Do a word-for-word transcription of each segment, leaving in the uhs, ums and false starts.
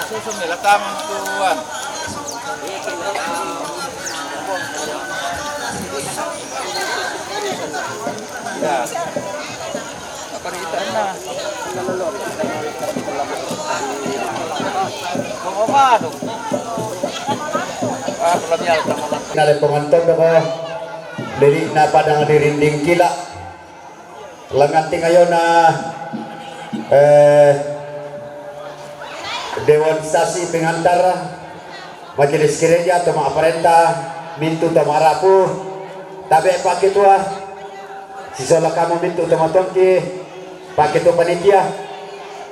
Susun nila tamang tuan. Ya. Apa ni kita? Ah, pala niya, tama na. Nalipong Anton ko, dili na padang dirinding kila. Langan tingayo na, eh, Dewan Stasi Pengantar, Majelis Gereja, toma aparenta, mintu toma arapu, tabe Pak Ketua, sisola kamu mintu toma tuangki, Pak Ketua Panitia,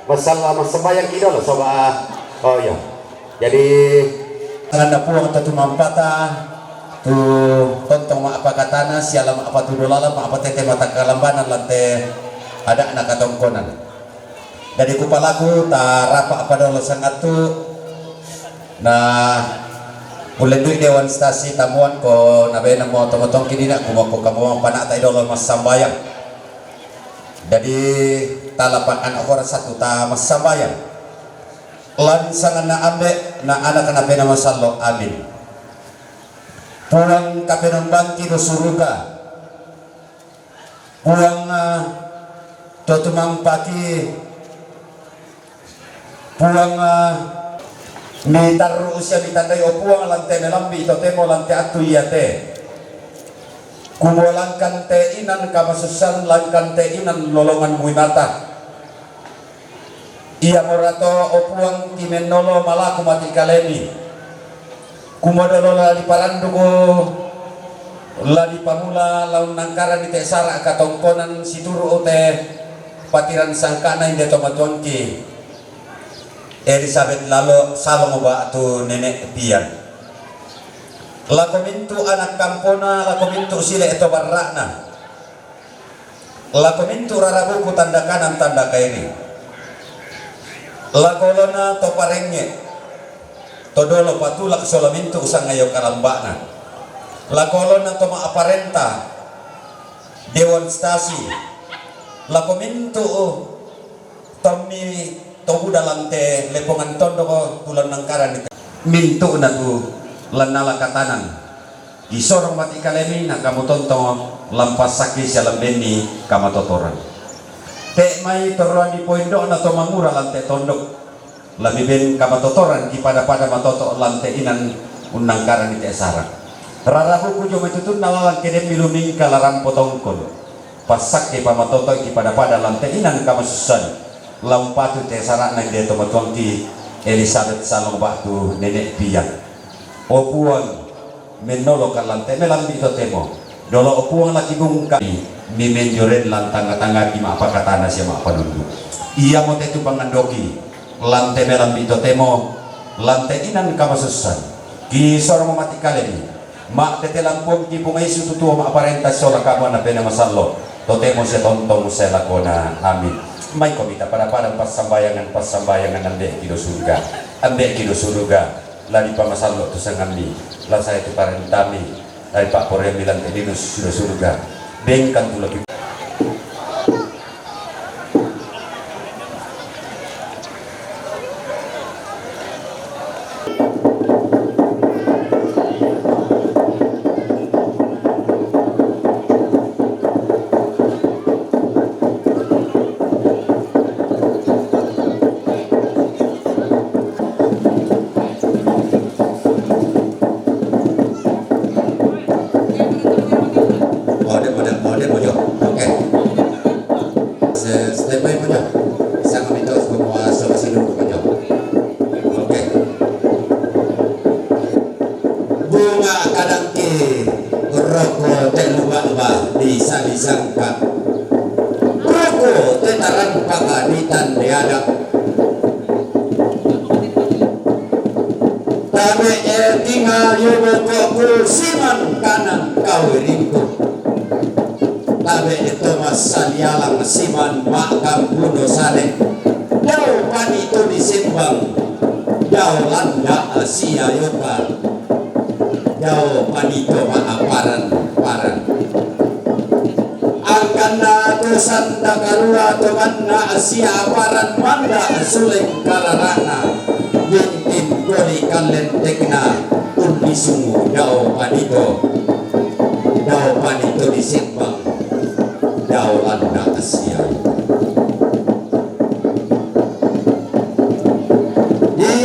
masalah masambayang ki dolo, soba, oh iya. Jadi, ngana Puang tu tumampata, tu tontong ma apa katana, siala ma apa tu dolala, ma apa tete mata kalambanan lante ada na katongkonan. Jadi kupalaku, ta rapa apa dolo sangatu, na ulendui Dewan Stasi tamuan ko, na bena mo tomotong kidina, kumoko kamuang panata idolo masambayang. Jadi, talapakan okora satu ta masambayang. Lan sangana ambe, na anak na pena masallo, amin. Puang kapenombanki do suruga, Puang, ah, totumampaki, Puang, ah, mitarru usia mitandai o Puang lante melambi totemo lante attu iate. Kumolangkan te inan kamasussan, langkan te inan lolongan muimata. Ia morato o Puang ki mennolo malaku mati kalemi. Kumodolo la diparanduku, la dipamula, la unnangkarani te sara katongkonan situru o te patiran sangkana inde tomatuangki Elisabet lalo salong ba'tu nene' Pian. Lako mintu' anak kampona, lako mintu' sile' to barra'na. Lako mintu' rarabuku tanda kanan tanda kairi. Lako olona to parengnge', to dolo patulak sola mintu' sangayo kalamba'na. Lako olona to ma'parenta, Dewan Stasi. Lako mintu' tommi to buda lante lepongan tondoko tulan nangkaran mintu'na tu lannala katanan. Isorong mati kalemi na kamu tontongo lampasakki sia lambenni kamatotoran. Te' mai torroan dipoindo'na to mangura lante tondok. Lami ben kamatotoran ki pada-pada matoto' lante inan unnangkaran te sara. Rarabuku jo mai tutunna lalan kedemmi lumingka larampo tongkon. Passakke pamatoto' ki pada-pada lante inan kamasussan. La umpatu te sara'na inde tomatuangki Elisabet salong ba'tu nene' Pian. O Puang, mennolo kallante melambi' totemo. Dolo o Puang la kibungka, mi menjoren lan tanga-tangaki ma'pakatana sia ma'panundu. Iamote tu pangandoki, lante melambi' totemo, lante inan kamasussan. Kisorong mati kalemi, ma'tete lampuangki Puang Yesu tu tuo ma'parenta sola kamu anna pena masallo. Totemo sia tontong sia lakona. Amin. Maiko mita pada-pada passambayangan, passambayangan ambe'ki do suruga. Ambe'ki do suruga. La dipamasallo tu sangammi, la sae tu parentami, la dipa'poraiammi lante lino suruga-suruga, bengkan tu laki. Mode, mode, mode, mode. Oke. Se-, standby, mode. Sangat minta semua saudara sini, mode. Oke. Bunga kadangki roko te luba-luba di sadi sangka. Roko te tarampaka di tande adat. Tabe e tingal yo bokoku siman kanan kau iringku. Tabe e Tomas Salialang siman makam buno sane. Dau pani tu di simbang. Dao landa' siayokan, dao panito ma'aparan-paran. Angkanna to sanda karua to manna' siaparan manda' suleng karara'na, bintin kodi kallentekna, unnisung dao panito, dao panito disembang, dao landa' siayokan.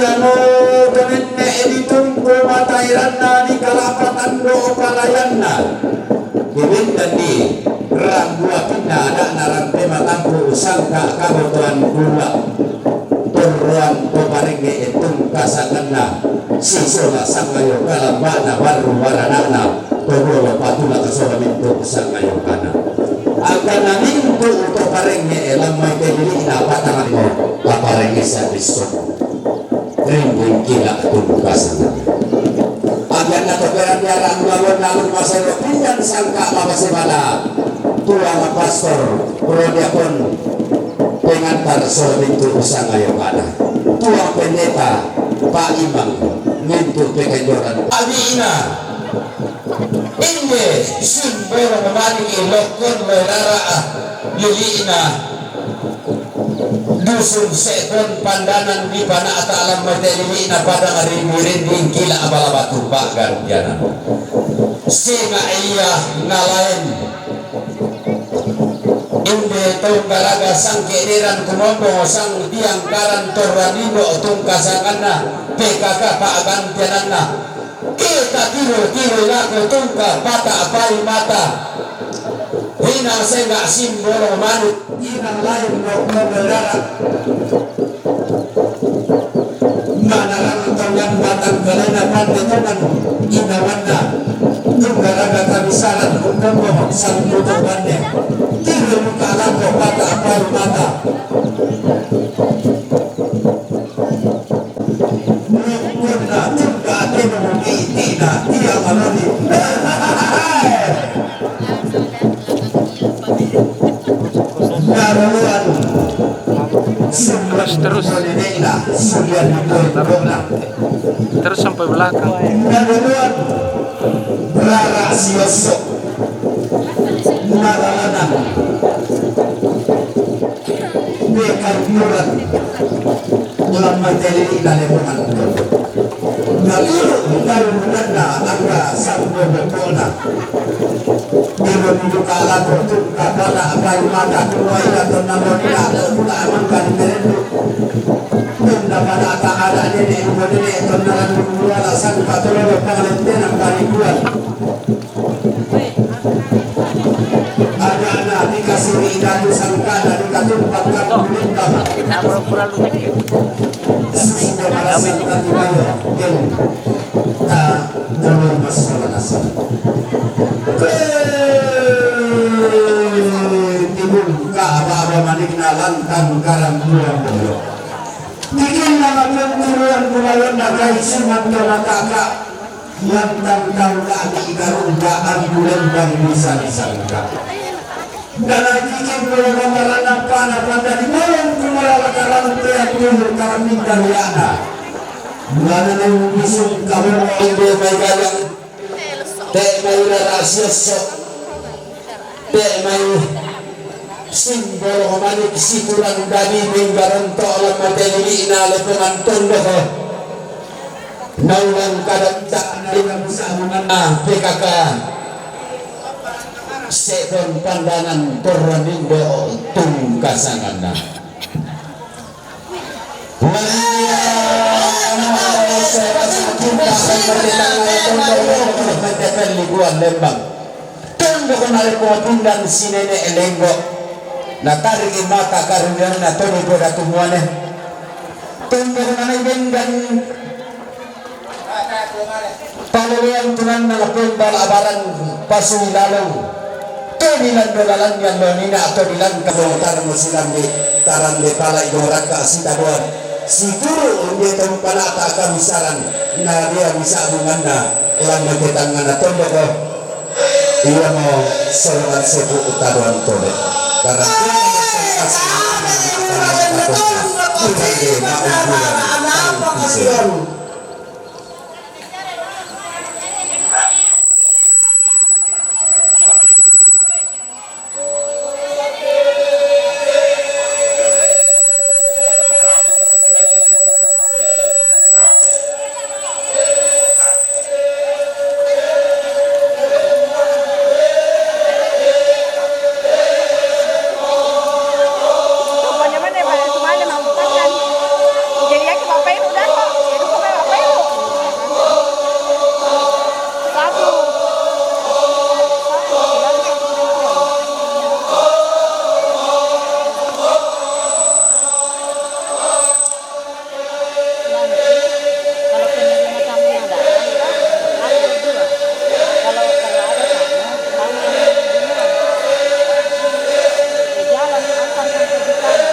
Iamo to nenne' ditungku matairanna di kalapa tando palayanna. Dibendanni rambua pinna ada'na rampe matampu' sangka' kabotoan gula. Torroan to parengnge' tungka sanganna sisola sangayo kalamba'na barru barana'na. Togolo patulak sola mintu' sangayokana. Angkanna mintu' to parengnge' lammai te lili'na patangammo, paparengnge' siapissomu. Ringging kila' tungka sanganna. Agianna to peran diarang lalonna alun masero pindan sangka' mapasebala. Tuang pastor, pro diakon, pengantar sola mintu' sangayokana. Tuang pendeta, Pak Imam, mintu' pekendoran. Abi'na. Inde simbolo mani lokkon loe rara'a lili'na Dusun Se'kon Pandanan di pana'ta alam mate lili'na padang ri-, rinding kila' abala batu pa'gantianan. Senga' ia nalaen. Inde tau garaga sangke' deran kumombo sang tiang karan torra nindo tungka sanganna P K K pa'gantiananna. Ke tatiro-tiro lako tungka pata' pai mata. Inang senga' simbolo manu'. Inang lain mau berdarah. Manarang tau yang batang kalena pande tongan inawanna. Tunggaraga kabisaran hukum bohong sang tutuh bande. Tiro muka lako pata' pai mata. Nukkunna tungka atena muki'ti'na tia maloli. Naroloan. Terus, terus. Sulian Terus sampai belakang. Naroloan. Rara siosso. Naralanan. Bekar muran. Lamma teli lale manganto. Nalulu kalu mananna angga sambo bokona. Dilo dibuka lako tu kapala apai mata kuwa ila tonna monna tu buka amangka di merendu. Tunda pada ata ada nene ibu nene tonna lalu kuwa la sangka tololo pangalentena panikuan. Ada'na dikasiri datu sangkana dikatumpak kamu lintama. Sudah alasan tadi mayo gel. Ta dulu masalah nasa. Timbul ka aba-aba manikna lantang karang buang boyo. Bikin nama pemburuan bumayon na kaisiman ka makaka. Yang tangkang kami ikarungka angkulan bang bisa disangka. Dan hakikin melawan marana pana pada di malam kumala karang teak dulu kami daliana. Mana nang bisung kamu inde mai gadang. Te mai rara siosso. Te mai simbolo manik sikurang dadi menggaronto lamma te lili'na lepongan tondoko. Naulang kadanta dari kamusamunganna P K K. Sedon pandangan torra nindo tungkasanganna. Lembang. Tondoko narekko pindan sinene lenggo. Natariki mata karunianna toni poda tumuane. Tondoko nalai bendan. Paloloan tunanna pembala barang pasui lalong. Toni lando lalannya lonina toni langka bongkar musilandi tarande palai dorakka sitaboan. Situru dia tempanata kamisaran na dia bisa bunganna lamma ketangana tondoko. Iamo sorongan sepu utaboan tole. Karena Anapa kasihan? Kalau penerima tamu yang datang, kan, harus berdua. Kalau, kalau ada tamu, tamu yang duluan. Di jalan, antar sampai di sana.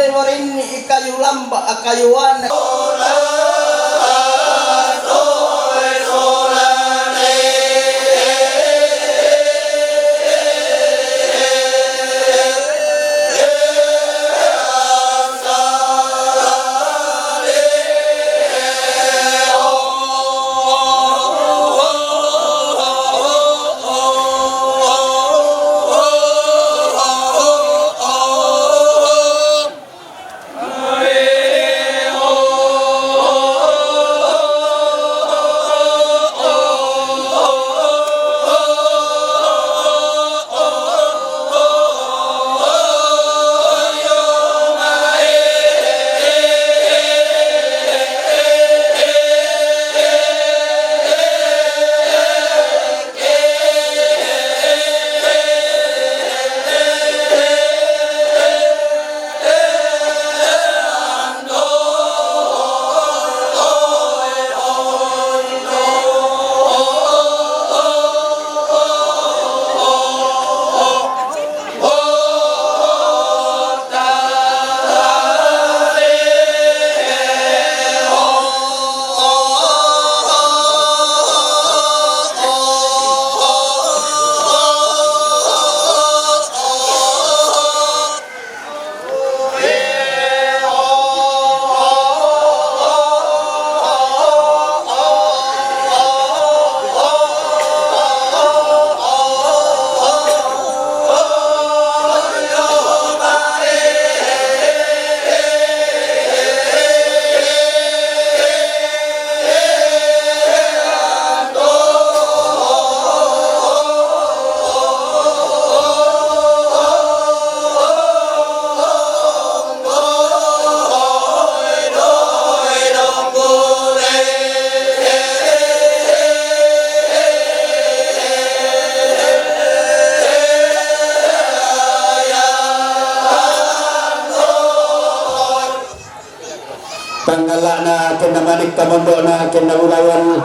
Warinni i kayu lamba, a kayu wana. Tanggala'na kenna manik, kamondo'na kenna bulayan,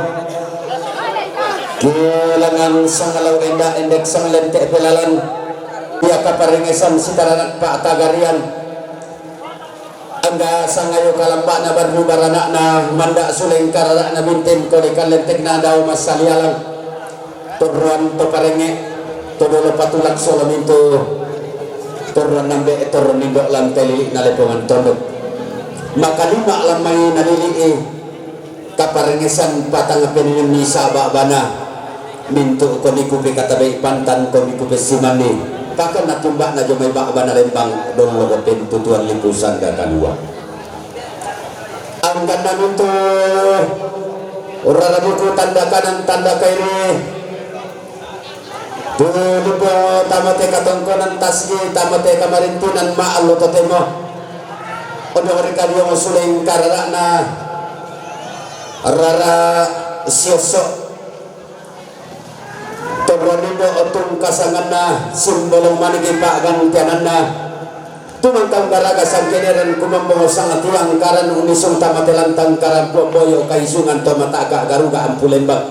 kilangan sangalau enda, endek sangalente pelalan, iya kaparengesan sitaranak pa'tagarian. Angga sangayo kalamba'na barru barana'na, manda' suleng karara'na bintin kode kallentekna dao massalialang. Torroan to parenge', to dolo patulak solo mintu torroan nambe' torro nindo' lan te lili'na lepongan tondok. Maka lima' lan mai nalili'i kaparengesan patang peninenni saba' bana. Mintu' koni kupekatabe'i pantan, koni kupessimanni. Pakanna tumba'na jomai ba'bana lembang, dollo pentutuan lipu sangga kalua. Angkanna mintu' rara buku tanda kanan, tanda kairi. Tu lipu tama te katongkonan tasgi, tama te kamarintinan ma'allo totemo. Ondo ri kadiong suleng karara'na rara siosso. Torro nindo' tungka sanganna, simbolong manigi pa'gantiananna. Tumangkang garaga sangkederan kumambong sangatiang karan unnisung tama te lantang karampuang boyo kaisungan to mata'ga garuga ampu lembang.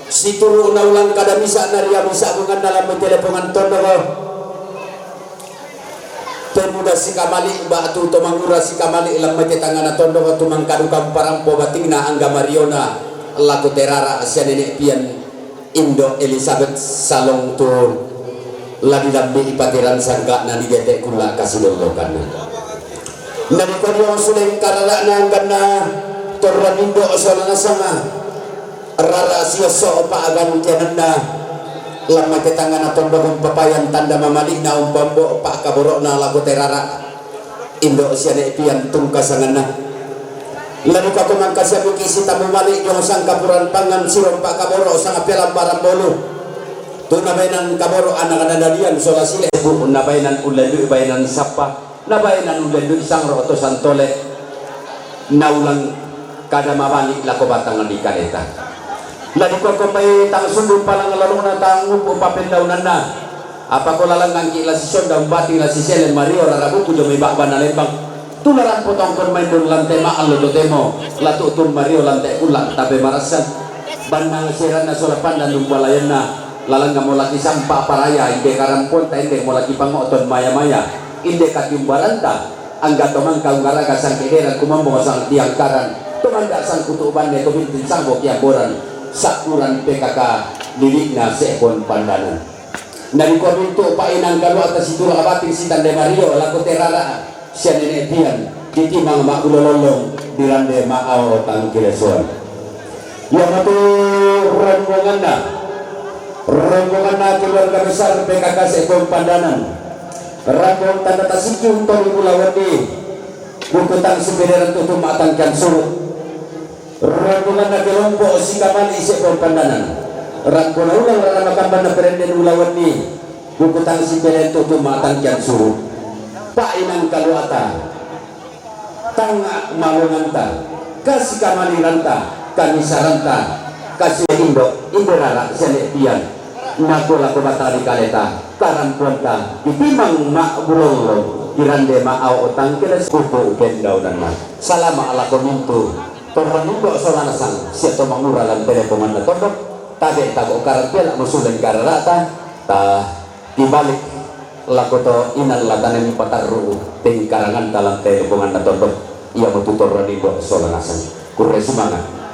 Situru' naulang kada misa' naria misa' bunganna lan mai te lepongan tondoko. Pemuda sikamali' ba'tu to mangura sikamali' lan mai te tangngana tondoko, tumangka duka umparampo batingna angga mariona lako te rara sia nene' pian indo' Elisabet salong tu la dilambi'i pateran sangga'na nigete' kulla' kasidollokanna. Nadikua dio suleng karara'na angganna torra nindo' sola nasanga rara siosso pa'gantiananna lan mai te tangngana tondok umpapayan tanda mamali'na umpambo' pa'kaboro'na lako te rara. Indo' sia ne' pian tungka sanganna. Lani pakomangka sia miki sitammu mali' jong sangkapuran pangan sirompa kaboro' sanga pelambaran bolu. Tu nabaenan kaboro' anak nadadian sola sile bu nabaenan ullendu'i baenan sappa, nabaenan ullendu'i sangro' to santole. Naulang kada mabali' lako batang ni kaleta. La dikua kombai tang sundung palang lalongna tang ngupu papendaunanna. Apako lalangngangki' la sisonda umbating la sisele mario rara buku jomai ba'bana lembang. Tu narampo tongkon maendon lante ma'allo totemo, la tu'tun mario lante kulla' tape marassan. Bannang seranna sola pandan umbalayanna, lalangngamo laki sampa paraya, inde karamponta inde mo laki pango'ton maya-maya, inde katiumbaranta. Angga to mangka ungaraga sangkederan, kumambong sangtiangkaran, to manda sangkutu banne, to bintin sambo kiamboran, sakuran P K K lili'na Se'pon Pandanan. Na dikua mintu' pa'inang kalua'ta situru' abating sitande mario lako te rara' sia nene' tian, ditimang ma'bulolollong, dirande ma'ao tangkilesoan. Iamotu rombonganna, rombonganna keluarga besar P K K Se'pon Pandanan. Rambong tanda tasiki untong ulawanni, buku tang sipederan tutu ma'tangkian suru'. Rombonganna kelompok Sikamali Se'pon Pandanan. Rangkona ulang rara makambanna perenden ulawanni, buku tang sipederan tutu ma'tangkian suru'. Pa'inang kalua'ta, tang malonganta, kasikamaliranta, kanisaranta, kasi indo', inde rara' sia ne' tian, nako lako batari kaleta, karampoanta, ditimang ma'bulolollong, dirande ma'ao tangkile sekutu kendaunanna. Salama' lako mintu' torro nindo' sola nasang, sia to mangura lan teleponganna tondok, tabe' tago' karampe la musuleng garara'ta, ta Kibalik lako to inang la tane mupatarru' te karanganta lan teleponganna tondok, iamotu torro nindo' sola nasang. Kurre sumanga'.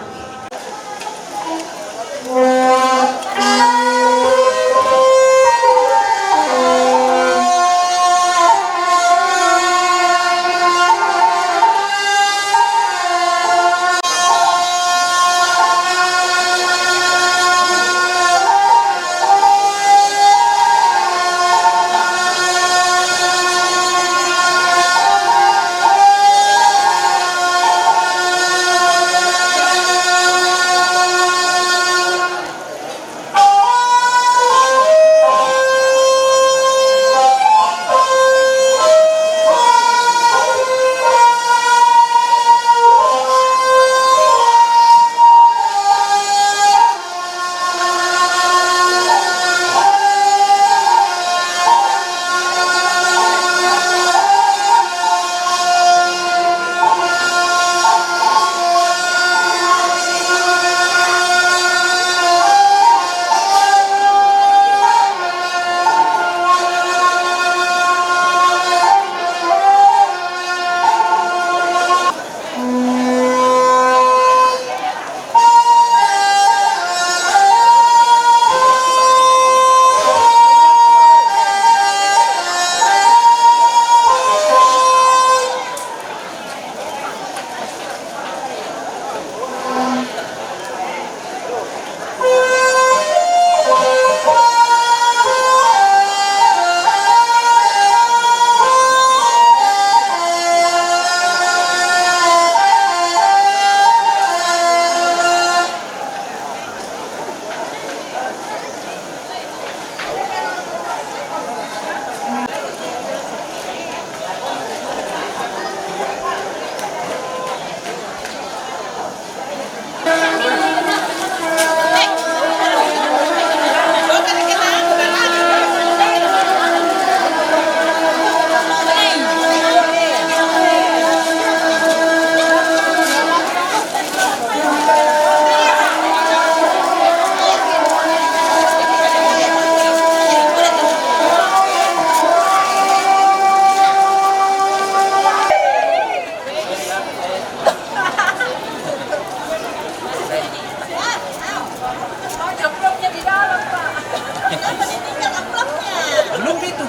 Belum itu.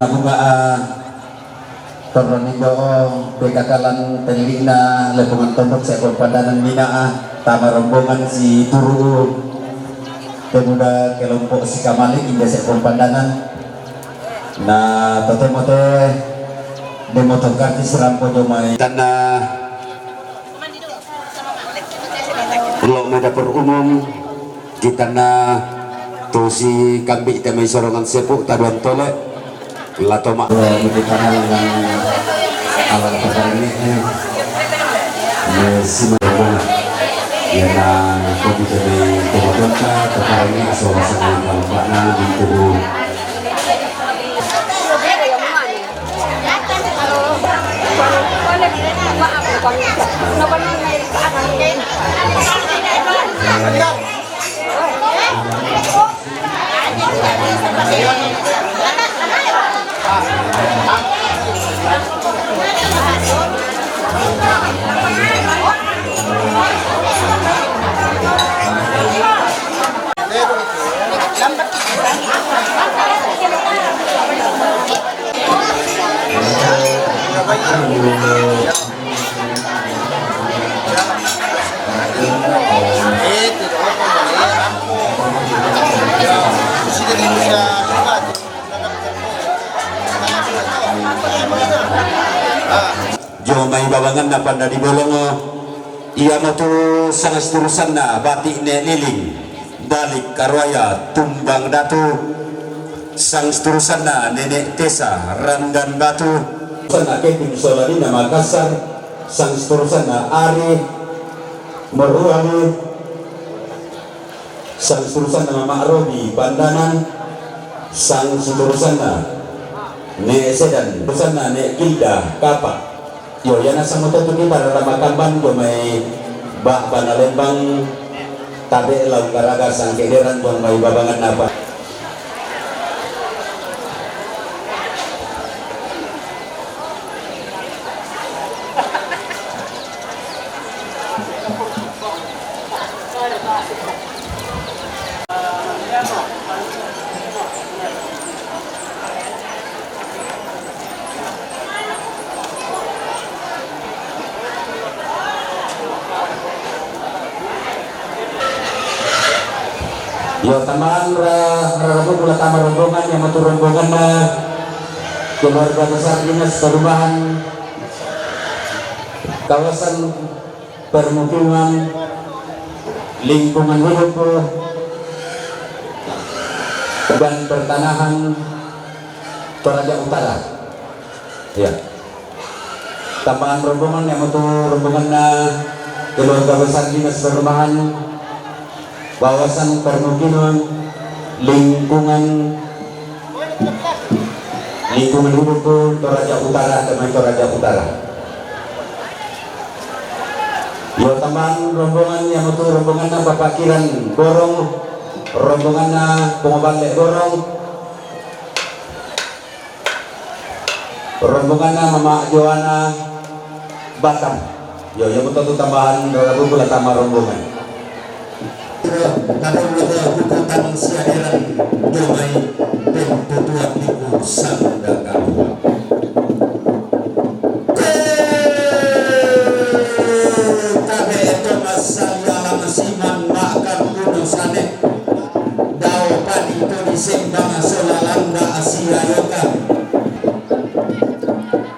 Nabuka, ah, torro nindo' P K K lan te lili'na Lepongan Tondok Se'pon Pandanan, mina', ah, tama rombongan situru' pemuda kelompok Sikamali inde Se'pon Pandanan. Na totemo te demoto kartis rampo jomai. Tanna. Lo' me' dapur umum, kitana tu si kambi' te me' sorongan sepu' taduan tole', la toma'. Lo' me' kitana lengan alang pakarene, eh, me' si ma-, iye na kopi te me' tomatonta, pakarene, sola sangalan kalamba'na, bintu. Jo mai babanganna Panda di Bolongo, iyamotu sangsturusanna Bati' ne Liling, Dalik Karuaya, Tumbang Datu, sangsturusanna Nene' Tesa, Randan Batu, sanna Kevin Solalina Makassar, sangsturusanna Ari Morualu, sangsturusanna Mama' Robi Pandanan, sangsturusanna Ne' Sedan, sturusanna Ne' Gilda Kapa. Yo, iyana samutotu kita rara makamban jo mai ba-, bana lembang tabe' laung garaga sangkederan jo mai babanganna pa. Yo, tambahan ra-, rarabuku la tama rombongan, iyamotu rombonganna keluarga besar Dinas Perumahan Kawasan Permukiman, Lingkungan Hidup, dan Pertanahan Toraja Utara. Ya. Tambahan rombongan, iyamotu rombonganna keluarga besar Dinas Perumahan, Wawasan Permukiman, Lingkungan, Lingkungan Hidup Toraja Utara, Damai Toraja Utara. Yo, tambahan rombongan, iyamotu rombonganna Papa Kiran Borong, rombonganna Pongoballe Borong, rombonganna Mama' Joana Batam. Yo, iyamotu tambahan rarabuku la tama rombongan. Kadang ada buku tang siaderan jo mai pembutuhan liku sanda kalua. Tabe' to masalah masiman makan kuno sane. Dao padi to disembang sola landa asiayokan.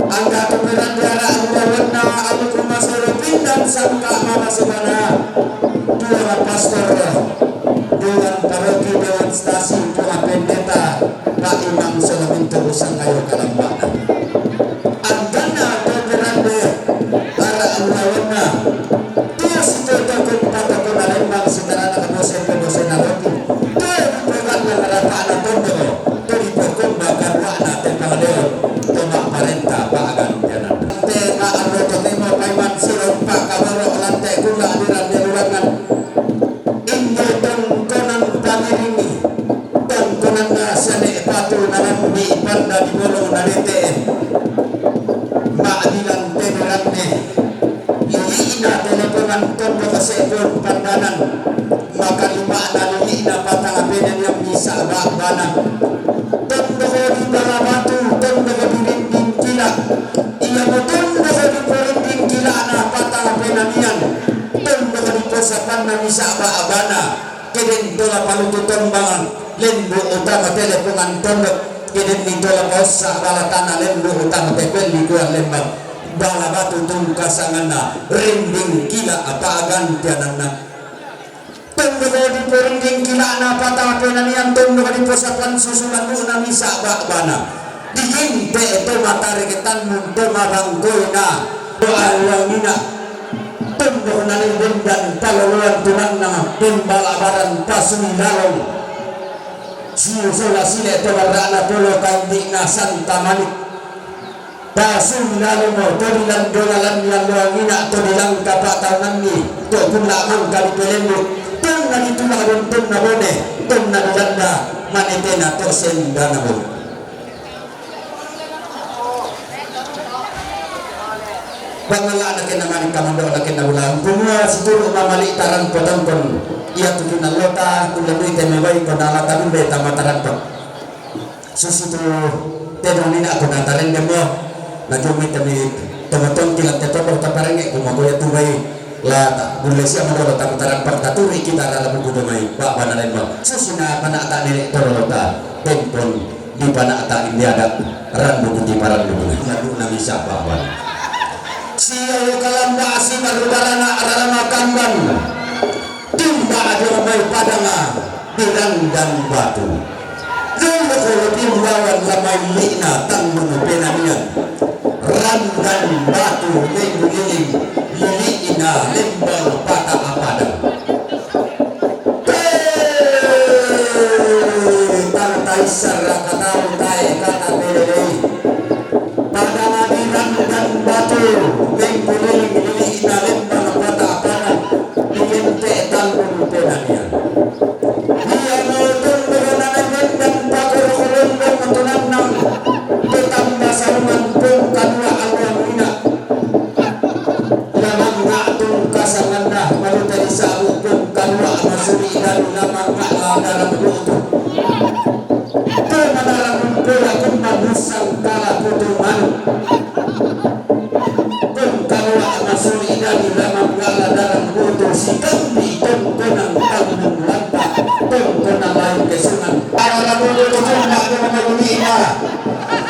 Angga tu perang diara ambawanna amu kumasoro pindang sangka mama sebana. Dua pastor, Dewan Paroki, Dewan Stasi, Tuan Pendeta, Pak Imam, sola mintu usang ayo kalambana. Angganna to perang de ara ambawanna. Tuo sitoto kumpata kona lembang sitarana kabose pebosena roti. Tuo dipeganna rata'na tondoko, tuo dipekomba karua'na te pangaleon, to ma'parenta pa'gantianan. Te ma'arroto temo paiman siro pa'kaboro lante kula aderan delurangan. Injo tongkonan pamiringi. Tongkonanna sane patu nalambi panda di bolong na dete'e. Ma'bilang teberanne. Lili'na telepongan tondok se'bong pandanan. Makalima'na lili'na patang apena niammi sa'ba-, bana. Tondoko di Bala Batu, tondoko di Rinding Kila. Iamo tondoko di Rinding Kila'na patang apena niang. Tondoko di posapanna mi sa'ba-, bana. Kedeng tola palutu tombangan, lembu utama telepongan tondok, kedeng ni tola paossa bala tana, lembu utama tekwelli kuat lembang, Bala Batu tungkasanganna, Rinding Kila apa gantiananna. Tondoko diporingging kila'na pata penanian, tondoko diposapan susulan lu'na misa' ba'bana. Diginte' to matareke tannung to mabangkoina to alluangina. Tondoko nalillendan paloloan tunanna pembala'baran pasui lalong. Siusola sile to barra'na polo kaindi'na Santa Manik. Pasui lalungo to dilandolalanni alloangina to dilangka pa'taunganni to kulla' mangka dipelembu, tonna ditula' buntonna bone, tonna dilanda manetena to sendana bone. Pangalla'na kenna mani kamando'na kenna ulaung, kumua situru' mamali' tarampo tongkon, iatu kinallota kulle muite mebai ko nalata bulle tama tarampo. Susitu tedong nina' ko natarendemmo, na jummi temi tongotongki lan te todong taparengnge', kumako iatu bai la ta-, bulle sia madolo tama tarampo, taturi kita rara buku domai, ba'bana lemmo. Susina pana'ta nene' tololota, tempon di pana'ta indi ada', randu kuti parandu. Lalu nami siapa, Bang? Sia yo kalamba' sibaru barana' rara makamban. Timba' dio mai padanga di Randan Batu. Lolo kolo timbawan la mai li'na tannung penanian. Randan Batu mengguliling lili'na lembang pata apadang. Tee, tang taissara katau tae kata pelelei. Padanga di Randan Batu mengguliling lili'na lembang pata apadang. Diente' tannung penanian. Ia mau tondok nana Randan Batu rokolondong tunannang. Petamba saungan pung kadua alluang ina. Lamangnga'tung kasanganna malute ri sabu pung kadua masuri dalu lamangnga'la darang butu. Pemanarang mpola kumma mussang kala putu manu. Pung kadua masuri dalu lamangnga'la darang butu sikambi tongkonang tannung lampa tongkonang lain kesungan. Arara butu tongkonang tongkonang.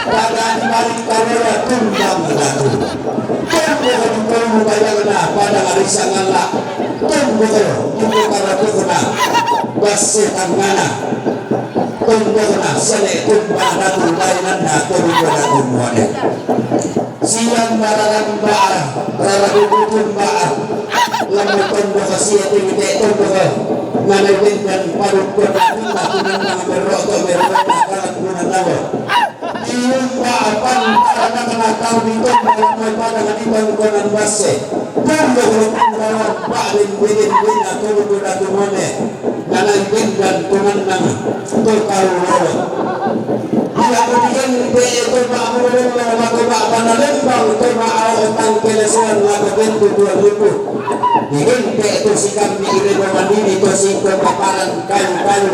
Pada di balik kamera tumbang batu. Tunggu di tunggu bayangna pada hari sangala. Tunggu di kamera tukuna. Basse tangana. Tunggu na sene tumbang batu lainanna tunggu batu muane. Siang bararamba, rarabu tumba. Lamu tunggu sia tinggi tunggu. Mana bendan paduk kota kita tunang merroto merroto kalat guna nawa. Tiumba' pantaranakna tau ditomba lamoi padang di bangkonan basse. Tunggu punggawa pa'din bidin bina tulu kuda tumone. Nanai bindan tumannang tu tau lolo. Bila kudian be itu ma'mululullo lako ba'bana lembang tu ma'ao tangkelesuan lako bentu dua ribu. Digente' tu sikambi irebo mandini tu singko paparan kayu-kayu.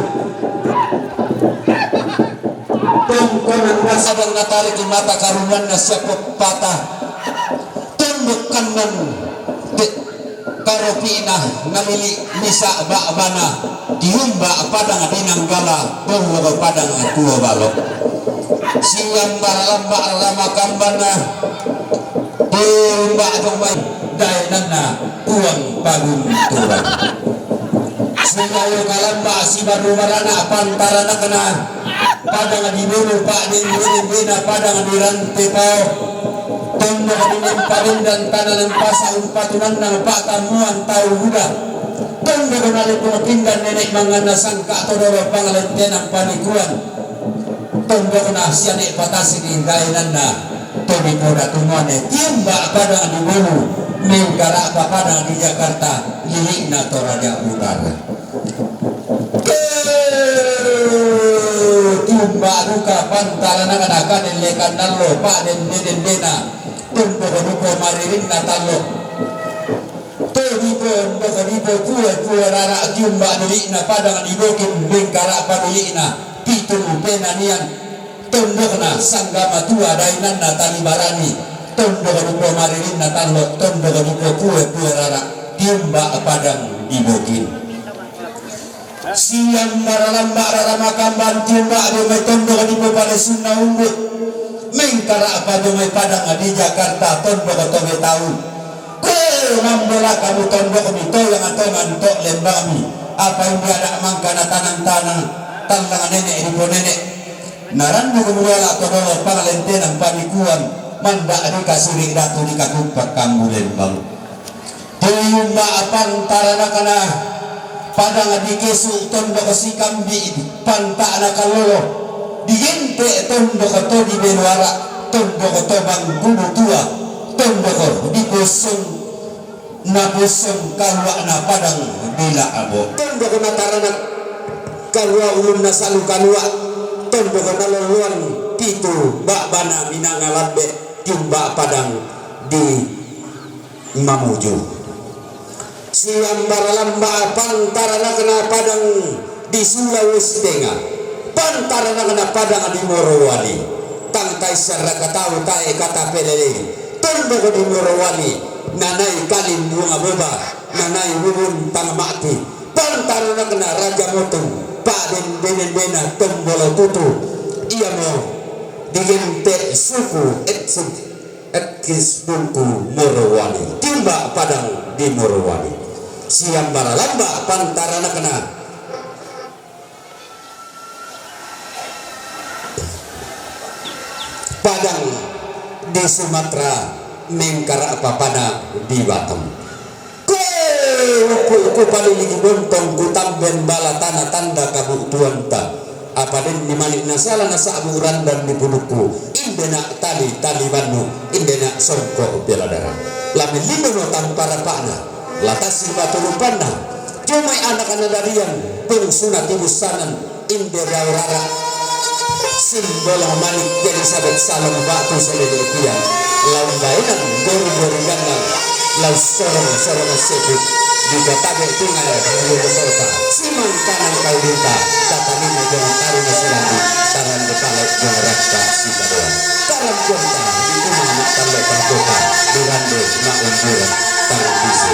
Tongkonan rasa dan natariki mata karunanna siappo pata. Tondok kannan te-, karopi'na nalili' misa' ba'bana, tiumba' padang dinanggala, tondok padang tuo balo. Siang baralamba' lama kambana, tiumba' jong mai daenanna Puang Pagunturan. Silayo kalamba' sibaru barana' pantaranakna, padang di bulu pa'din bina padang di rante pao. Tondok di nampadendan tana lempasa umpatunanna pa'tammuan tau buda. Tondok nalipung pindan nene' manganna sangka' todoro pangalentenan panikuan. Tondokna siane' patasiki daenanna to dipodatu muane tiumba' padang di bulu menggara'pa padang di Jakarta lili'na Toraja Utara. Tiumba' duka pantaranakna kadellekan allo pa'dende-dendena tondok duko maririnna tallo. To dipo, tondok dipo, pue-pue rara' tiumba' lili'na padang di Bokin menggara'pa lili'na pitu penanian. Tondokna sangga matua daenanna tali barani. Tondok dipo maririnna tallo, tondok dipo pue-pue rara' tiumba' padang di Bokin. Siang baralamba' rara makamban tiumba' dio mai tondok dipo palesunna umbu'. Menggara'pa dio mai padang di Jakarta tondok toge tau. Koe mambola kamu tondokmi toyang tongan to' lembangmi. Apa inde ada' mangka natanang-tanang tallang nene' riponene'. Narannu gumurala' to dolo pangalentenan panikuan, manda' dikasiri' datu dikatuppa kambu lembang. Tiyumba' pantaranakna padang dikesu' tondok sikambi' panta'na kallolo, digente' tondok to dibeluara', tondok to bangkulu tua, tondok dikosong Napusseng kalua'na padang bila'bo. Tondok nataranak karua ulunna salu kalua', tondok nalolloan pitu ba'bana minanga lambe', tiumba' padang di Mamuju. Siambara lamba' pantaranakna padang di Sulawesi Tenga, pantaranakna padang di Morowali, tang taissaraka tau tae' katapelelei, tondok di Morowali, nanai kalimbuang boba, nanai bubun tang ma'ti, pantaranakna Raja Motung, pa'den benendena Tombolo Tutu, iamo digente' suku Etsu. Etkis bungku Morowali, tiumba' padang di Morowali. Siambara lamba' pantaranakna padang di Sumatera, mengkara' papana di Batam. Koe, uku'-uku' paliligi bontong kutamben bala tana tanda kabu'tuanta. Apa denni mani' nasala nasa'bu' randan di pudukku, indena' tali-tali bannu, indena' songko' pela dara. La mellindono tampa rapa'na, la tassi batu rupanna, jomai anak nadadian, bungsuna tibussanan, inde dao rara'. Simbolong mani' jadi sabet salong batu selele tiang. Lau baenan gori-gori gannang, lau sorong-sorong sepu. Dikatabe' tingal mulu kota. Simang kanan kau dinta. Tatanima jong taruna silambi. Taran depale jong rakka sikadoan. Taran jonta di uma ma'tallo pangkota. Dirande ma'umburan tarang bisi.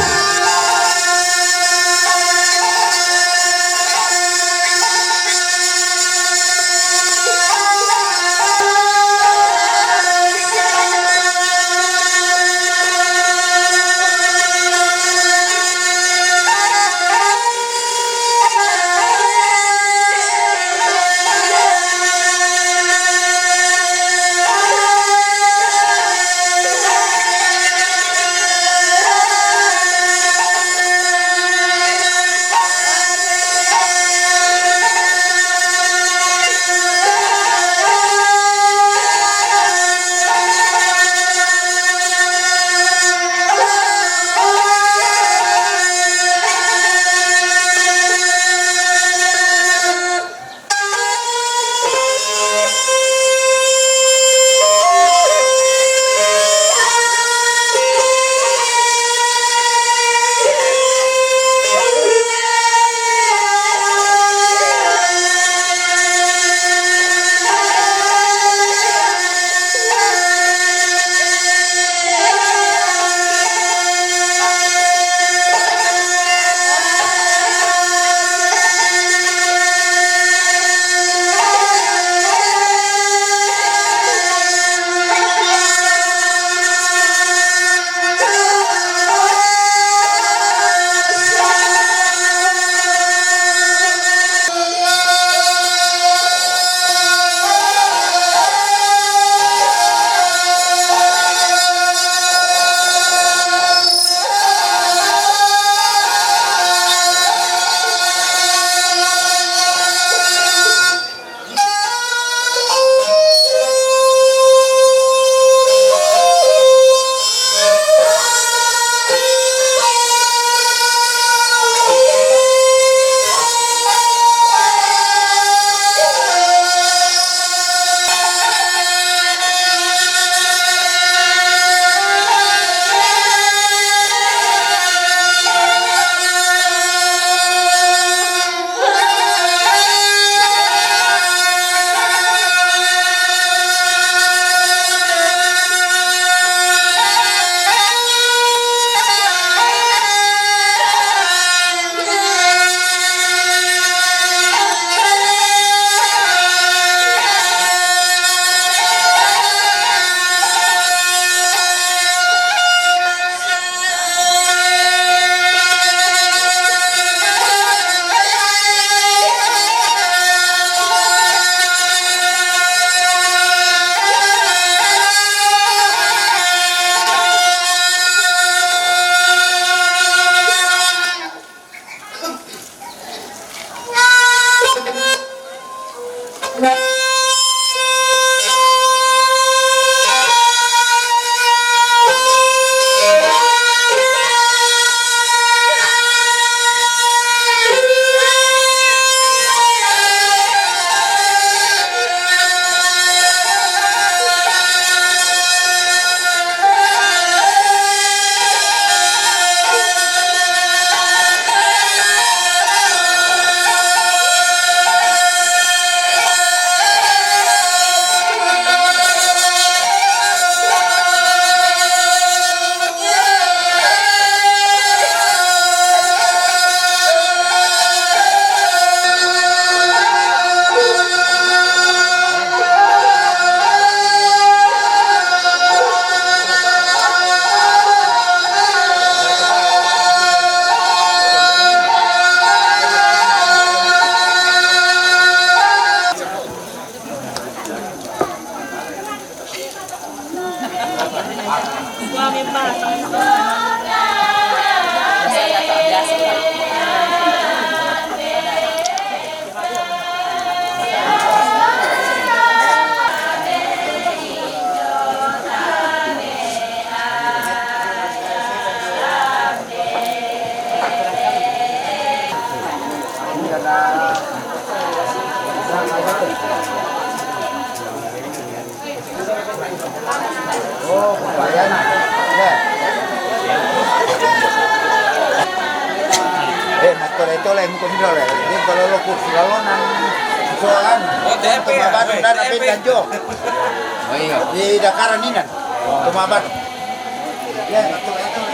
Tole tole muka milo le. Dia kalau lo kursi lalonan. Soalan. Oh, T P. Toma batu dan apa dan jo. Oh iya. Di Dakaran inan. Toma batu. Ya, betul, betul.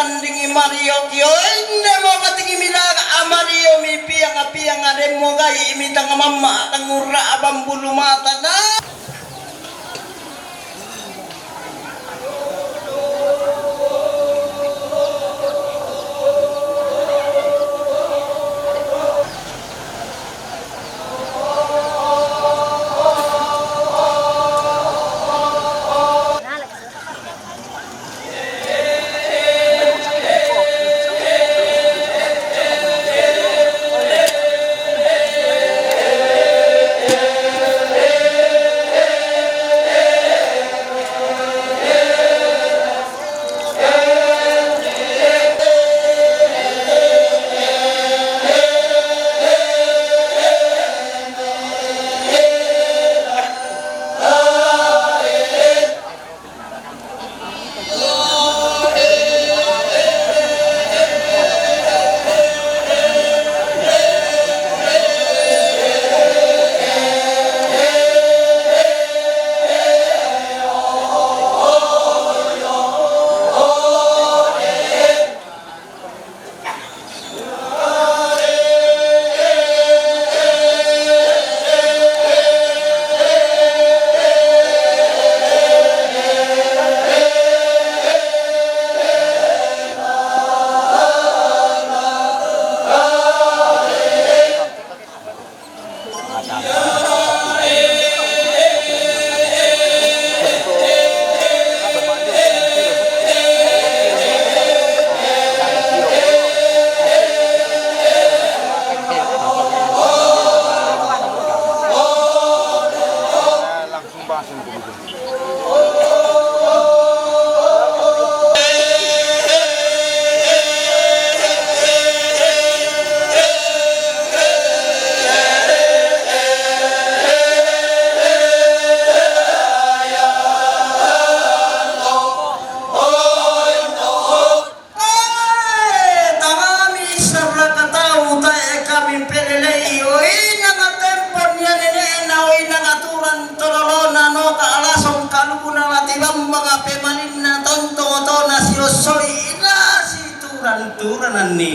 Tandingi Mario kio, inde mo katingi milaga a Mario mi pianga pianga demo gai mi tanga mamma tangura abang bulu mata na. Tangami saraka tau tae kami pelelei, o ina nga tempo nia nene'na, o ina nga turan tololona, no ka alasong kalukuna lati bambanga pemalinna tonto tona siosoi ina si turan-turananni.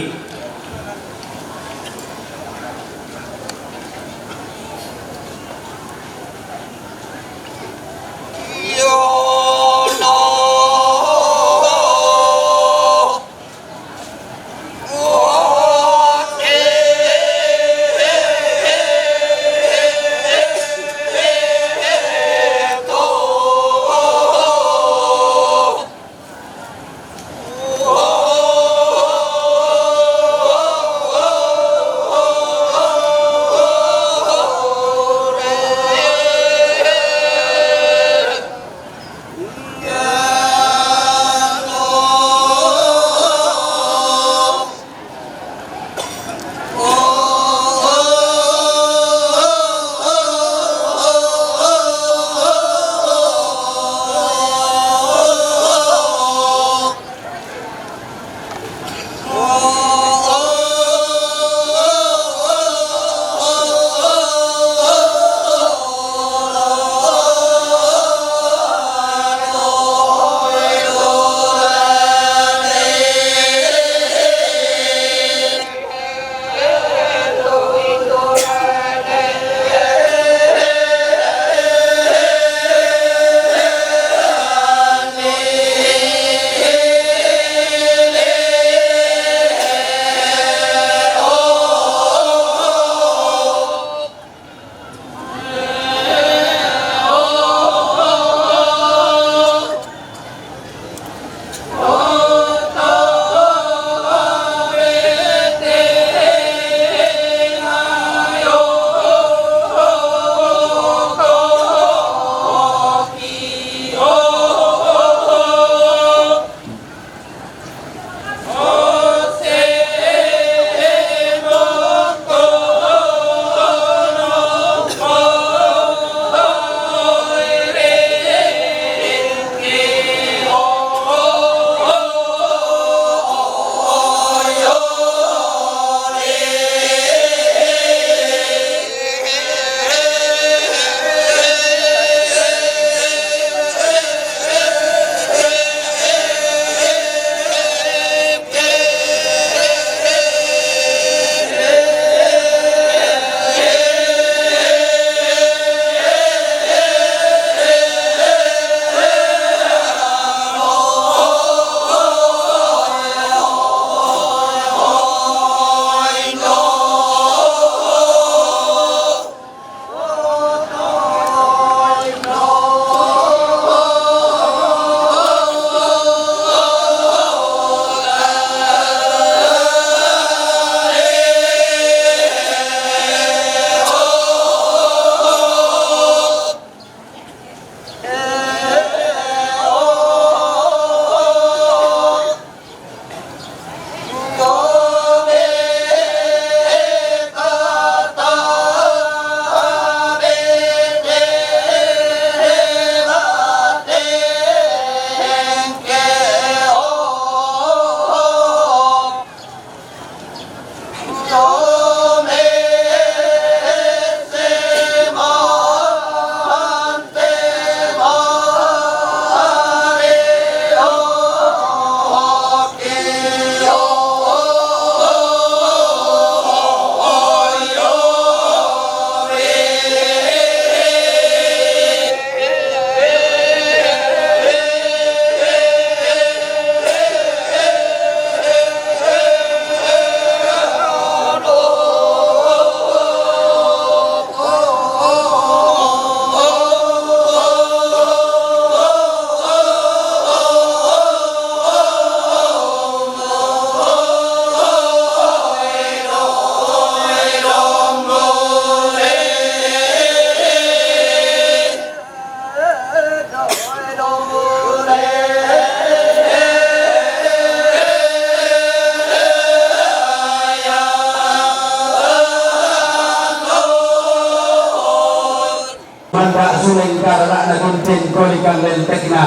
Karara'na gunting kolikan lentekna.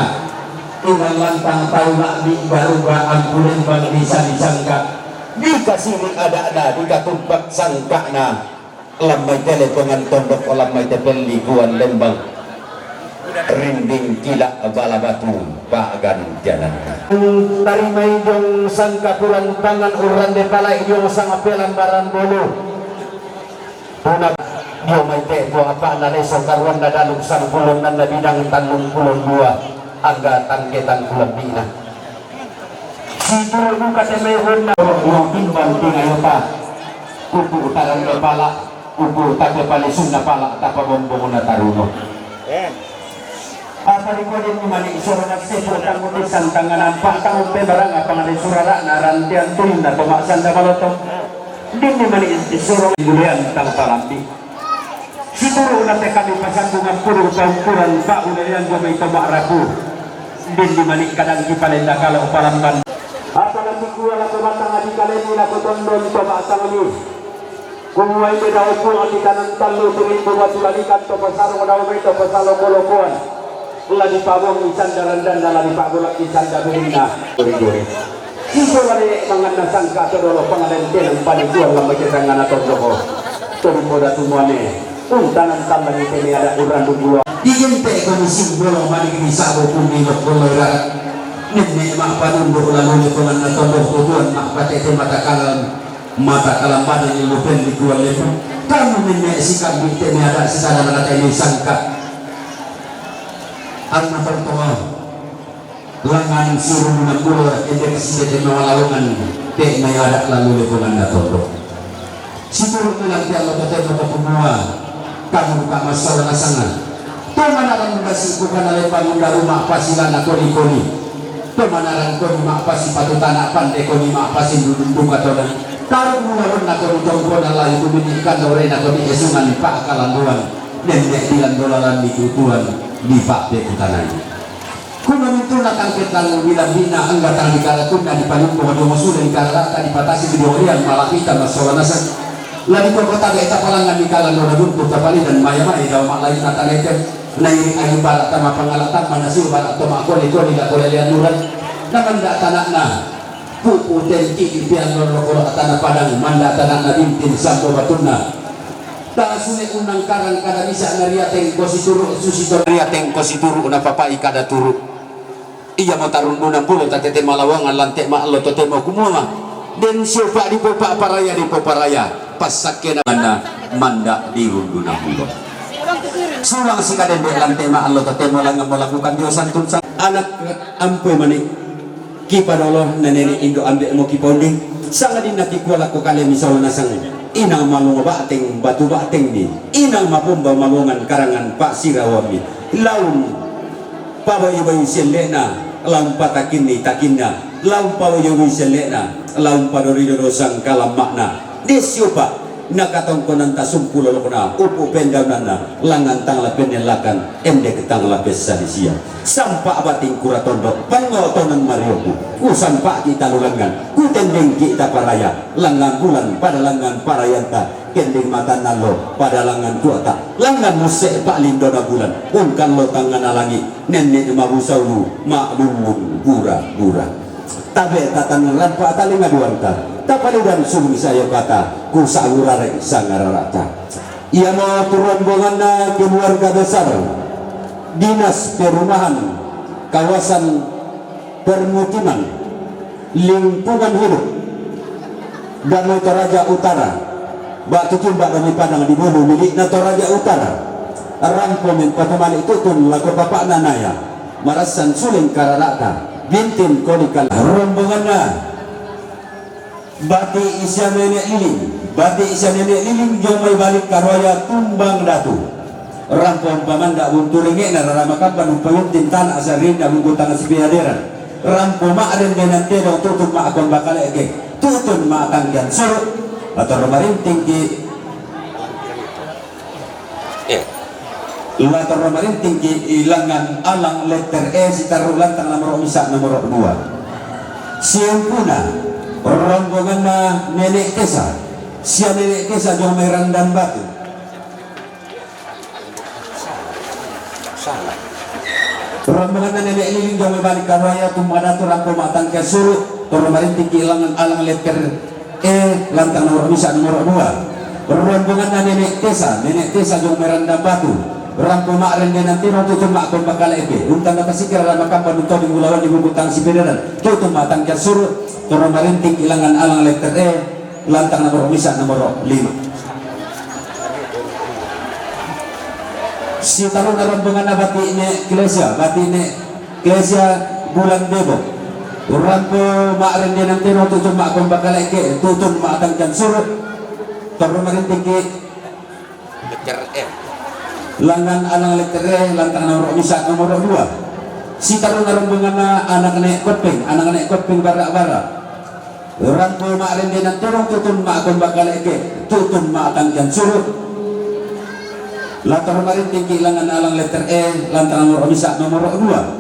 Inang lantang tau la'bi baruga ampulen bang bisa disangka. Dikasiri ada'na, dikatumpak sangka'na. Lammai te lepongan tondok, lammai te pellikuan lembang. Rinding kila bala batu pagan jalan. Tarimai jong sangkapuran pangan urrande palai jong sangpelambaran bolu. Tuna dio mai te dio apa'na leso karuanna dalung sangpulo ennanna bidang tallung pulo dua, angga tangke tangku lebbi'na. Situru' duka te mai honna dio timbang tingayo pa. Upu' tarang pala, upu' tape palisunna pala, tapabombongna taruno. Apa ri kodenni mani soro nassepu tanguti santanganan pa'tamu pebarang apa ngade surara'na rantian tulinna to ma'sanda maloto. Dinni mani soro gulean tang palambi. Situru'na te kami pasambungan pudung paukkuran pa'ulean gomai to ma'rapu. Dinni mani kadang kipalenda kalo palamban. Apa lagi kuala to batang adi kalemi lako tondon to ma'sangami. Kumua inde dao Puang di kanan tallu tu rimbu batu lalikan to pasarong dao mai to pasalo kolokoan. La dipabongi sanda randanna, la dipagolakki sanda belinna. Gori-gori. Iso lale manganna sangka to dolo pangalentenang panikuan lambai tetangana tondoko. To dipoda tumuane. Untanan tambangi tene ada urang dudua. Digente koni simbolo mani di sabo kumi lokolo ibarat. Nenne ma'panundu lalu lekonganna tondok tutuan ma'patete mata kalam. Mata kalambanan illupen di dua lebu. Kamu nenne sikambi te miada sisada nagata ini sangka. Anna pertama langan sirungan ulo ende kasinde te mawalalongan te mai ada lalu lekongan na tondok. Situru' bilang te Allah kata mata pemua. Kamu buka masalah nasangan. To manarang dasi bukan ale panunda rumah pasilana koni-koni. To manarang koni ma'pasi patu tana pande koni ma'pasi dudun duka tona. Taru' mulawanna koni tongkona lai tumini kanda orena koni esungan pa'kalanduan. Nenne' bilang dolaran di tutuan di pa'pekutanai. Kuno mintuna tangke tang bilabina engga tang dikaratunna dipalumpo dio masule dikararata dipatasi dio riang malapita massola nasang. La dikoko tabe tapalangan dikalan dona buntu tapalidan maya-maya dao ma'lainna tanete. Nairi agi bara tama pangala tama nasiu bara to ma'koli-koli la kolelean nuran. Namanda tana'na pupu tenti di pian lolo kolo atana padang manda tana'na bintin sampo batunna. Tasule unnang karang kada bisa na riateng ko situru' susi to riateng ko situru' na papai kada turu'. Iyamo tarundunan pulo tatete malawangan lante ma'lo totemo kumua. Den siopa dipopa paraya dipoparaya passakkena manna manda dirundunan pulo. Sulang sikadende lante ma'lo totemo langan melakukan dio santun sang anak ampui mani. Kipadolo na nene' indo' ambe'mo kipaundi, sangadinna kikua lako kalemi solo nasang, inang malungo ba'teng batu ba'tengmi, inang mapomba malongan karangan pa'sirawammi, laung pabayu-bayu sielle'na, laung patakinni takinna, laung pabayu-bayu sielle'na, laung padori-dori sangkalamma'na, de siopa nakatongkonanta sumpu lolokna, upu pendaunanna, langan tang la pennellakan, endek tang la pessadisia. Sampa bating kura tondok, pango tonang marioku. Ku sampa'ki talu langan, ku tendengki taparaya, langan bulan pada langan parayanta, kendeng matanna lo pada langan tuata, langan musse pa'lindona bulan, ungkallo tangngana langi, nenne' mabusaulu, ma'lullung bura-bura. Tabe' tatan rampa talinga duanta, tapalidan sumisa yokata, ku sa'urare sangararata. Iamo tu rombonganna keluarga besar Dinas Perumahan Kawasan Permukiman Lingkungan Hidup Danau Toraja Utara, ba'tu timba' dami padang di bulu milikna Toraja Utara, rampo men patamali tutun lako bapa'na naya, marassan suleng karara'ta, bintin kolikan rombonganna. Bati' sia nene' liling, bati' sia nene' liling jomai balik karuaya tumbang datu. Rampo pamanda buntu renge'na rarama kappan umpayuntin tana' sarrinna bungkutang sipiaderan. Rampo ma'rende nantedong tutun ma'akon bakale'ke, tutun ma'tangkian soro'. Latorro marintingki. Eh. La torro marintingki ilangan alang letter E sitarru' lantang nomoro misa' nomoro dua. Siumpuna rombonganna Nene' Kesa, sia Nene' Kesa jomai Randan Batu. Rombonganna Nenek Liling jong mai Balik Karuaya, tumma datu rampo ma tangkiang suru, torro marinting ki langngan alang letter E, lantang nomoro misa nomoro dua. Rombonganna Nenek Tesa, Nenek Tesa jong mai Randang Batu, rampo ma rende nantero, tutun ma kompak kale'e, unta na tasikira rama kamban untoding ulawan di buku tang sipereran, tutun ma tangkiang suru, torro marinting ki langngan alang letter E, lantang nomoro misa nomoro lima. Sitaruna rombonganna Bati Nek Klesia, Bati Nek Klesia Bulan Bebo. Rampo ma rende nantero, tutun ma kompak kale'e, tutun ma tangkiang suru, torro marinting ki langngan alang letter E, lantang nomoro misa nomoro dua. Sitaruna rombonganna anak Nek Koppeng, anak Nek Koppeng Bara-bara. Rampo ma rende nantero, tutun ma kompak kale'e, tutun ma tangkiang suru, la torro marinting ki langngan alang letter E, lantang nomoro misa nomoro dua.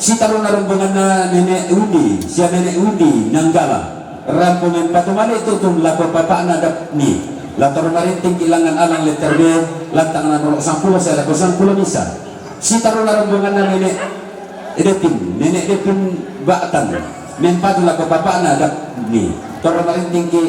Sitaruna rombonganna Nenek Undi, sia Nenek Undi Nanggala. Rampo mempatu male, tutun lako papa'na Dapni, la torro marinting ki langngan alang letter B, lantang nomoro sampulo sae lako sampulo misa. Sitaruna rombonganna Nenek Depin, Nenek Depin Ba'tan, mempatu lako papa'na Dapni, torro marinting ki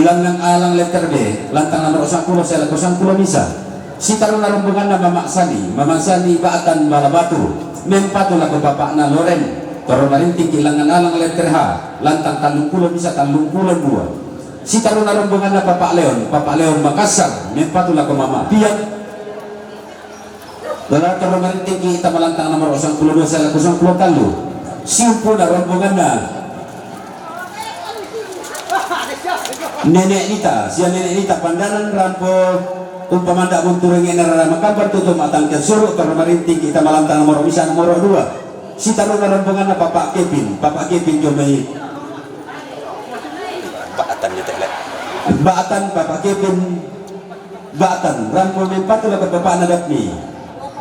langngan alang letter B, lantang nomoro sampulo sae lako sampulo misa. Sitaruna rombonganna Mama Sani, Mama Sani Ba'tan Bala Batu, mempatu lako papa'na Loren, torro marinting ki langngan alang letter H, lantang tallumpulo misa tallumpulo dua. Sitaruna rombonganna Papa Leon, Papa Leon Makassar, mempatu lako Mama Pian, la torro marinting ki tama lantang nomoro sampulo dua sae lako sampulo tallu. Siumpuna rombonganna Nenek Nita, sia Nenek Nita Pandanan, rampo umpamanda buntu rengena rara makamban, tutun ma tangkiang suru, torro marinting ki tama lantang nomoro misa nomoro dua. Sitaruna rombonganna Papa Kevin, Papa Kevin jong mai Ba'tan, Ba'tan, Papa Kevin Ba'tan, rampo mempatu lako papa'na Dapni.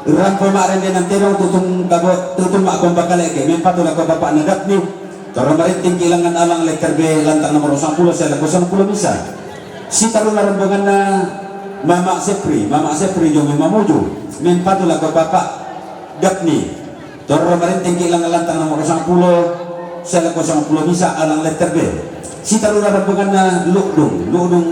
Rampo ma rende nantero, tutun kabo, tutun ma kompak kale'e, mempatu lako papa'na Dapni, torro marinting ki langngan alang letter B, lantang nomoro sampulo sae lako sampulo misa. Sitaruna rombonganna Mama Sepri, Mama Sepri jong mai Mamuju, mempatu lako papa Dapni, torro marinting ki langngan lantang nomoro sampulo sae lako sampulo misa alang letter B. Sitaruna rombonganna Lu'dung, Lu'dung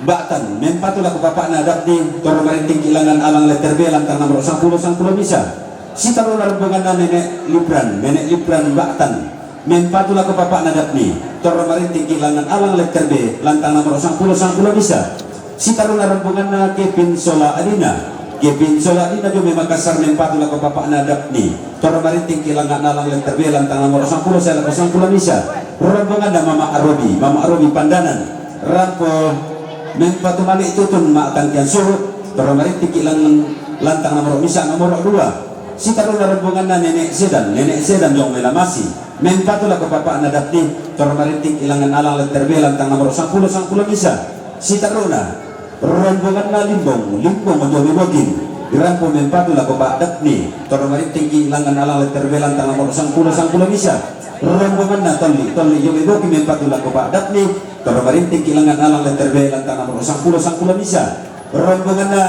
Ba'tan, mempatu lako papa'na Dapni, torro marinting ki langngan alang letter B, lantang nomoro sampulo sampulo misa. Sitaruna rombonganna Nenek Lipran, Nenek Lipran Ba'tan, mempatu lako papa'na Dapni, torro marinting ki langngan alang letter B, lantang nomoro sampulo sampulo misa. Sitaruna rombonganna Kevin Sola Adina, Kevin Sola Adina jong mai Makassar, mempatu lako papa'na Dapni, torro marinting ki langngan alang letter B, lantang nomoro sampulo sae lako sampulo misa. Rombonganna Mama Arobi, Mama Arobi Pandanan, rampo mempatu male, tutun ma tangkiang suru, torro marinting ki langngan lantang nomoro misa nomoro dua. Sitaruna rombonganna Nenek Sedan, Nenek Sedan jong mai Lamasi, mempatu lako papa'na Dapni, torro marinting ki langngan alang letter B, lantang nomoro sampulo sampulo misa. Sitaruna rombonganna Limbong, Limbong jong mai Bogin, rampo mempatu lako Pa Dapni, torro marinting ki langngan alang letter B, lantang nomoro sampulo sampulo misa. Rombonganna Tolli, Tolli jong mai Bogin, mempatu lako Pa Dapni, torro marinting ki langngan alang letter B, lantang nomoro sampulo sampulo misa. Rombonganna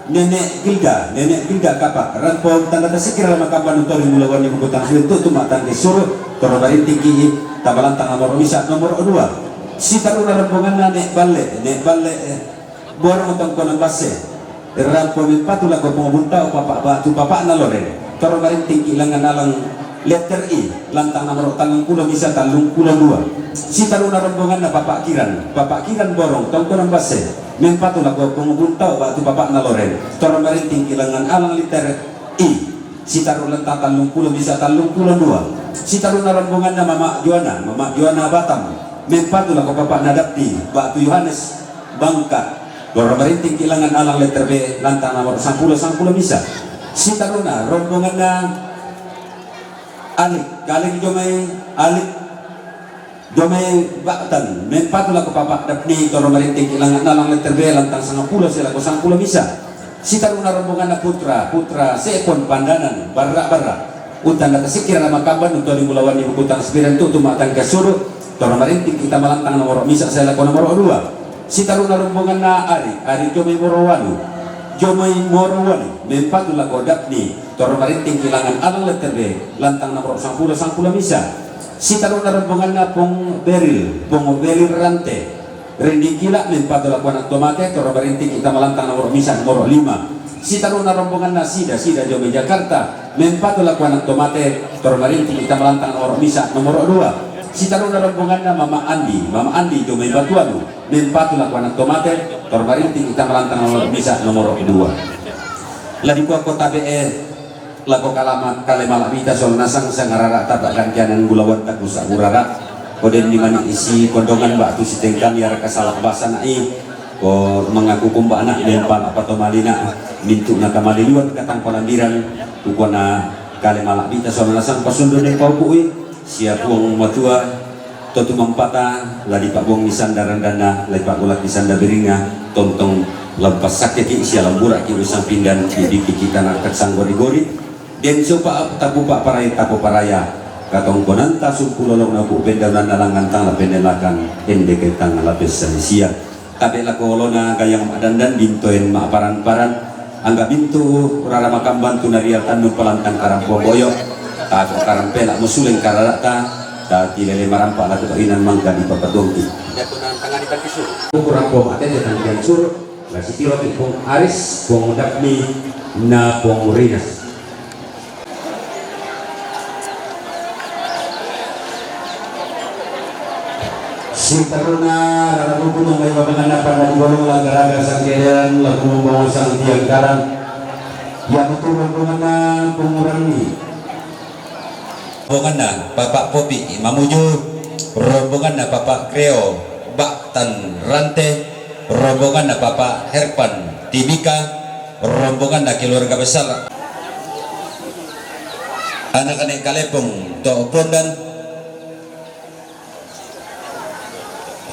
Nenek Gilda, Nenek Gilda Kapak, rampo tanda tasikira rama kamban untoding ulawan di buku tang sipereran, tutun ma tangkiang suru, torro marinting ki tama lantang nomoro misa nomoro dua. Sitaruna rombonganna Nek Balle, Nek Balle, eh, Borong Tongkonan Basse, rampo mempatu lako Pungu Buntao papa, batu papa'na Loren, torro marinting ki langngan alang letter I, lantang nomoro tallumpulo misa tallumpulo dua. Sitaruna rombonganna Papa Kiran, Papa Kiran Borong Tongkonan Basse, mempatu lako Pungu Buntao batu papa'na Loren, torro marinting ki langngan alang letter I, sitaru lantang tallumpulo misa tallumpulo dua. Sitaruna rombonganna Mama Joana, Mama Joana Batam, mempatu lako papa'na Dapni batu Yohanes Bangka, torro marinting ki langngan alang letter B, lantang nomoro sampulo sampulo misa. Sitaruna rombonganna Alik, Alik jong mai, Alik jong mai Ba'tan, mempatu lako Papa Dapni, torro marinting ki langngan alang letter B, lantang sangapulo sae lako sangapulo misa. Sitaruna rombonganna Putra, Putra Sepon Pandanan, Bara-bara, unta na tasikira rama kamban untoding ulawan di buku tang sipereran, tutun ma tangkiang suru, torro marinting ki tama lantang nomoro misa sae lako nomoro dua. Sitaruna rombonganna Ari, Ari jong mai Morowalu, Jomai Moro Wali, mempatu lako Dapni, Toro Marinting Kilangan Alang Letter B, lantang nomor sangpulo, sangpulo misa. Sitaruna rombonganna Pong Beril, Pong Beril Rante. Rendi Kila, mempatu lako anak tomate, Toro Marinting Kita Malantang nomor misa, nomor lima. Sitaruna rombonganna Sida, Sida Jomai Jakarta, mempatu lako anak tomate, Toro Marinting Kita Malantang nomor misa, nomor dua. Sitaruna rombonganna Mama Andi, Mama Andi Jomai Batuanu, mempatu lako anak tomate, Toro Marinting Kita Malantang nomor misa, nomor dua. La dikua kota B E, lako kalama, kale malabita soal nasang sangarara tapa gantianan gulawan taku sakurara. Koden di mani isi kondongan batu sitengkan yara kasalak basa nai. Ko mengaku kumba anak dan pala pato malina. Mintu na kamaliluan katang palambiran. Ukona kale malabita soal nasang pasundu dan paupui. Sia Puang Matua, totu mampata, la dipabong ni sanda randana, la dipagolak ni sanda biringa, tontong lampas sakeki, sia lambura ki usang pindan, di diki kita narkat sang gori-gori, den sopa tapupa parai tapo paraya, katongkonan tasuk pulolong napu pendanan nalangan tang la penelakan, ende ketang la pesan sia. Tabe lako olona gayang madandan bintoen maparan-paran. Angga bintu rara makamban tu naria tannu palantang karampo boyo. Tako karampela musuleng kararata. Tati lele marampa lako to inan mangga di papatongki. Datu nang tangani tangki suru. Kurampo mate de tangkian suru. La sitiro ki Pong Aris, Pong Dapni, na Pong Rinas. Sitaruna rara buku nang mai babangan apa na di bolong la garaga sangkedan lagu membawa sang tiang karang. Ya betul rombonganna Pong Rani. Rombonganna Papa Popi Mamuju, rombonganna Papa Kreo Baktan Rante, rombonganna Papa Herpan Timika, rombonganna keluarga besar anak-anak Kalepong to Pondan,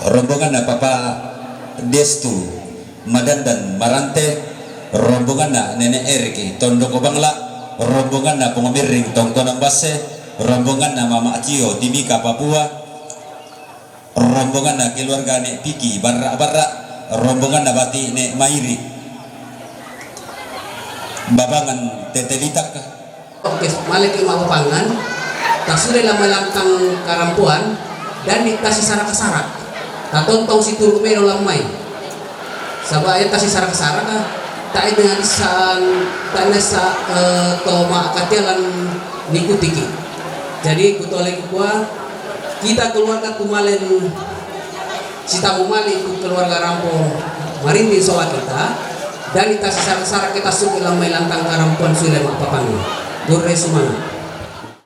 rombonganna Papa Destu Madandan Marante, rombonganna Nenek Eriki Tondoko Bangla, rombonganna Pong Miring Tongkonang Basse, rombonganna Mama Cio Timika Papua, rombonganna keluarga Nek Piki Barra-Barra, rombonganna Bati Nek Mairi Babangan Tetelitak. Oke, maleki mapapangan, tasule la malantang karampoan, dan di tasi sarak-sarak. Tatontong si turu melo lammai. Saba ya tasi sarak-sarak, ah, tak dengan san, tak nesa, eh, to ma katialan nikutiki. Jadi, kutoleki kua, kita keluarga tumalen Sitamu mali ku keluarga rampo Marinding sola kita, dan ita sisara-sara kita suku lamai lantang karampuan sule mapapangi. Gurre sumanga.